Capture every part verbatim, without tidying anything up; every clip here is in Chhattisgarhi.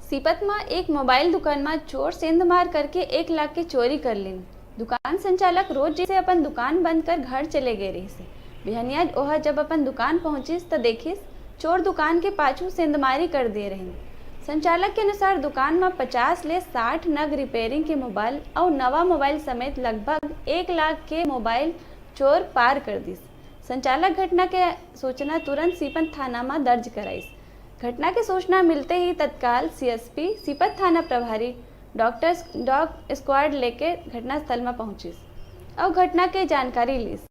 सीपत म एक मोबाइल दुकान म चोर सेंधमार करके एक लाख के चोरी कर लिन। दुकान संचालक रोज जैसे अपन दुकान बंद कर घर चले गए रहिस। बिहनिया ओह जब अपन दुकान पहुंचिस, त देखिस चोर दुकान के पाछू सेंधमारी कर दे रहिन। संचालक के अनुसार, दुकान म पचास ले साठ नग रिपेयरिंग के मोबाइल अउ नवा मोबाइल समेत लगभग एक लाख के मोबाइल चोर पार कर दिस। संचालक घटना के सूचना तुरंत सीपत थाना म दर्ज कराइस। घटना के सूचना मिलते ही तत्काल सीएसपी सीपत थाना प्रभारी डॉक्टर, डॉग स्क्वाड लेके घटनास्थल म पहुंचिस अउ घटना के जानकारी लिस।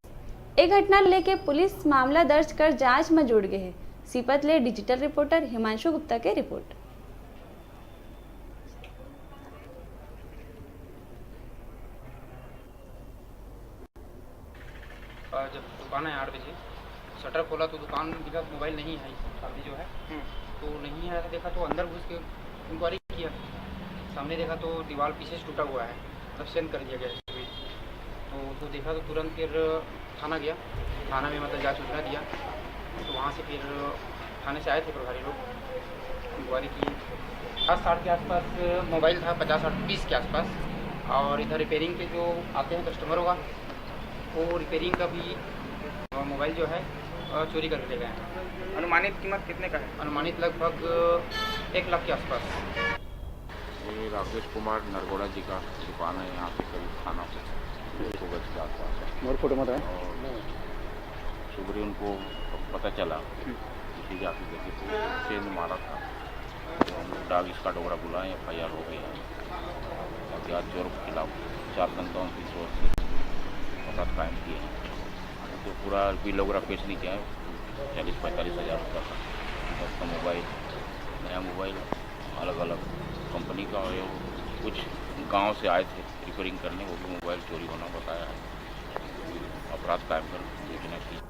ए घटना लेके पुलिस मामला दर्ज कर जांच म जुड़ गे हे। सीपत ले डिजिटल रिपोर्टर हिमांशु गुप्ता के रिपोर्ट। अ, जब दुकान है आठ बजे, शटर खोला तो दुकान दिखा मोबाइल नहीं है, सामने जो है। हम्म। तो नहीं है, तो देखा तो अंदर घुस के इंक्वायरी किया। सामने देखा तो दीवार पीछे से टूटा हुआ है, मतलब सेंध कर दिया गया है। तो उसको देखा तो तुरंत फिर थाना गया, थाना में मतलब जांच सूचना दिया। तो वहाँ से फिर थाने से आए थे प्रभारी लोग, इंक्वायरी किए। पचास साठ के आसपास मोबाइल था, पचास साठ पीस के आसपास। और इधर रिपेयरिंग के जो आते हैं कस्टमरों का, वो रिपेयरिंग का भी, अ, मोबाइल जो है, अ, चोरी करके ले गए हैं। अनुमानित कीमत कितने का है? अनुमानित लगभग एक लाख के आसपास। ये राकेश कुमार नरगोड़ा जी का दुकान है यहाँ पे, करीब थाना से दो सौ गज के आसपास है। मोर फोटो मत आए। और सुबह उनको पता चला, हम्म। किसी जाके देखे तो सेंध मारा था। तो हम लोग डॉग स्क्वाड वगैरह बुलाए, एफआईआर हो गई है। और आज चोर के खिलाफ चार सौ सत्तावन की सोर्स से पकड़ कायम किए हैं। तो पूरा बिल वगैरह पेश नहीं किया है, चालीस पैंतालीस हज़ार रुपये का, दस का मोबाइल, नया मोबाइल, अलग अलग कंपनी का। और ये कुछ गांव से आए थे रिपेयरिंग करने, वो भी मोबाइल चोरी होना बताया है। अपराध कायम कर सूचना की।